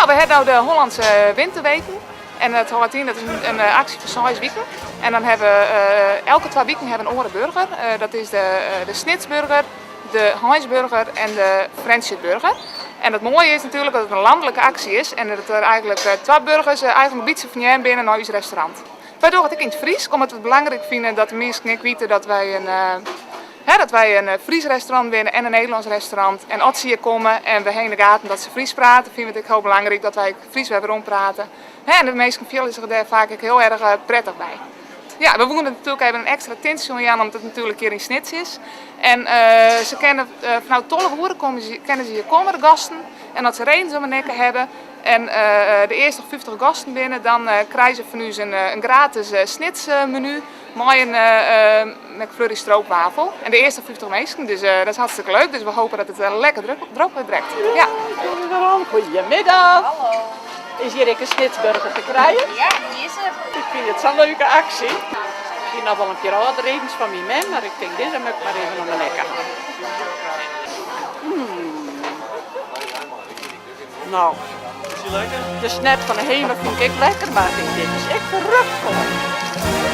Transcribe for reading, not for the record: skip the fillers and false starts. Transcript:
Nou, we hawwe no de Hollandse Winterweken. En dat hâldt yn, dat is in aksje fan seis wiken. En dan hawwe we elke twa wiken hawwe we in oare burger. Dat is de Snitsburger, de Heinsburger en de Frjentsjerburger. En it moaie is natuerlik dat it in lanlike aksje is en dat der eigentlik twa burgers eigentlik in bytsje ferneamd binne nei ús restaurant. Wy dogge it ek yn it Frysk, omdat we it belangryk fine dat de minsken ek witte dat wy in dat wy in Frysk restaurant binne en in Nederlânsk restaurant. En as se hjir komme en we ha yn de gaten dat se Frysk prate, fine we it ek hiel belangryk dat wy Frysk wer werom prate. En de minsken fiele sich dêr faak ek hiel erch prettich by. Ja, we woene natuerlik even in ekstra tintsje oan jaan, omdat it natuerlik hjir yn Snits is. En se kinne fanôf 12 oere komme se, kinne se hjir komme, de gasten. En as se redens om 'e nekke hawwe en de earste 50 gasten binne, dan krije se fan ús in gratis Snits-menu mei in McFlurry stroopwafel. En de earste 50 minsken, dus dat is hartstikke leuk. Dus we hoopje dat it lekker drok wurdt. Ja. Goedemiddag. Hallo. Is hjir ek in Snitsburger te krijen? Ja, dy is der. Ik fyn it sa'n leuke aksje. Ik hie noch wol in pear âlde redens fan myn mem, mar ik tink dizze moat ik mar even om 'e nekke ha. Mm. Nou, Is die lekker? de snet fan de Hema fyn ik ek lekker, mar ik tink dit is ek ferruklik.